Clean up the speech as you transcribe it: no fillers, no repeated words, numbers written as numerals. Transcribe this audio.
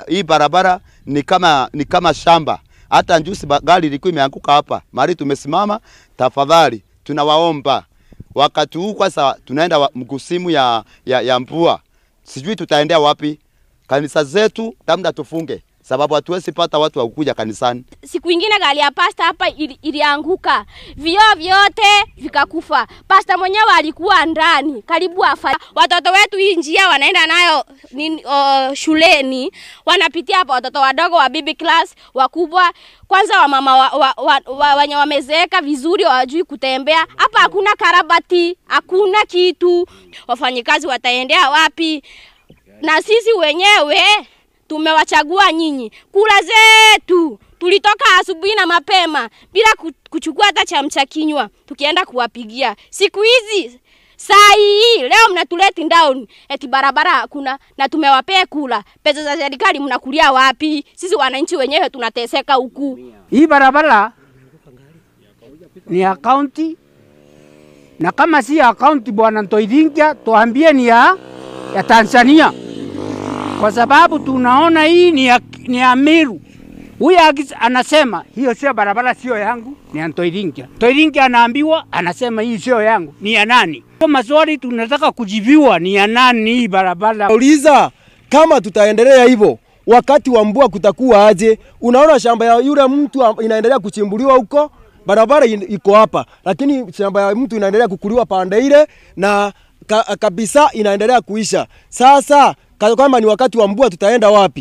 Hii barabara ni kama shamba. Hata njusi gari ilikuwa imeanguka hapa. Mahali tumesimama, tafadhali tunawaomba. Wakati huu kwanza tunaenda mkusimu ya mvua. Sijui tutaendea wapi. Kanisa zetu labda tufunge, sababu hatuwezi pata watu wa kuja kanisani. Siku ingine gari ya pasta hapa ilianguka. Vioo vyote vikakufa. Pasta mwenyewe alikuwa ndani, karibu afa. Watoto wetu hii njia wanaenda nayo shuleni, wanapitia hapa, watoto wadogo wa baby class, wakubwa, kwanza wa mama wenye wamezeeka vizuri hawajui kutembea. Hapa hakuna karabati, hakuna kitu. Wafanyikazi wataendea wapi? Na sisi wenyewe tumewachagua nyinyi. Kula zetu tulitoka asubuhi na mapema bila kuchukua hata chamcha kinywa, tukienda kuwapigia. Siku hizi saa hii leo mnatuleti down eti barabara hakuna, na tumewapea kula. Pesa za serikali mnakulia wapi? Sisi wananchi wenyewe tunateseka huku. Hii barabara ni ya county, na kama si ya county bwana Ntoithingia tuambie ni ya Tanzania, kwa sababu tunaona hii ni ya Meru. Huyu anasema hiyo sio barabara, sio yangu, ni ya Ntoithingia. Ntoithingia anaambiwa, anasema hii sio yangu, ni ya nani? Maswali tunataka kujibiwa, ni ya nani hii barabara? Uliza kama tutaendelea hivyo wakati wa mvua kutakuwa aje? Unaona shamba ya yule mtu inaendelea kuchimbuliwa huko, barabara iko hapa, lakini shamba ya mtu inaendelea kukuliwa pande ile na kabisa inaendelea kuisha. Sasa kama ni wakati wa mvua tutaenda wapi?